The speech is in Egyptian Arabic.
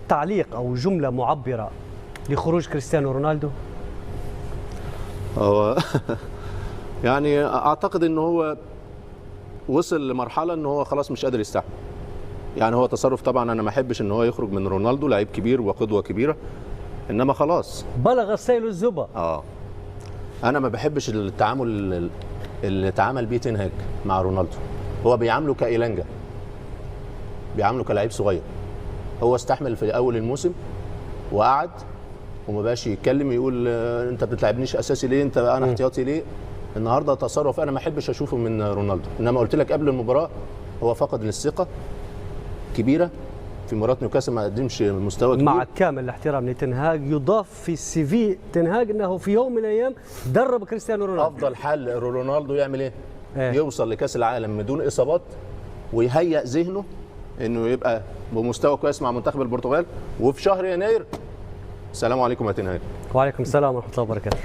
تعليق او جملة معبرة لخروج كريستيانو رونالدو؟ هو يعني اعتقد ان هو وصل لمرحلة ان هو خلاص مش قادر يستحمل. يعني هو تصرف طبعا انا ما احبش ان هو يخرج من رونالدو، لعيب كبير وقدوه كبيرة، انما خلاص بلغ السيل الزبا. انا ما بحبش التعامل اللي اتعامل بيه تنهاج مع رونالدو. هو بيعامله كإيلانجا، بيعامله كلاعب صغير. هو استحمل في اول الموسم وقعد وما بقاش يتكلم، يقول انت ما بتلعبنيش اساسي ليه، انت انا احتياطي ليه. النهارده تصرف انا ما احبش اشوفه من رونالدو، انما قلت لك قبل المباراة هو فقد للثقة كبيرة في مباراة نيوكاسل، ما قدمش مستوى كبير. مع كامل الاحترام لتنهاج، يضاف في ال CV تنهاج انه في يوم من الايام درب كريستيانو رونالدو. افضل حل رونالدو يعمل ايه؟ يوصل لكاس العالم بدون اصابات ويهيئ ذهنه انه يبقى بمستوى كويس مع منتخب البرتغال، وفي شهر يناير السلام عليكم يا تنهاج. وعليكم السلام ورحمة الله وبركاته.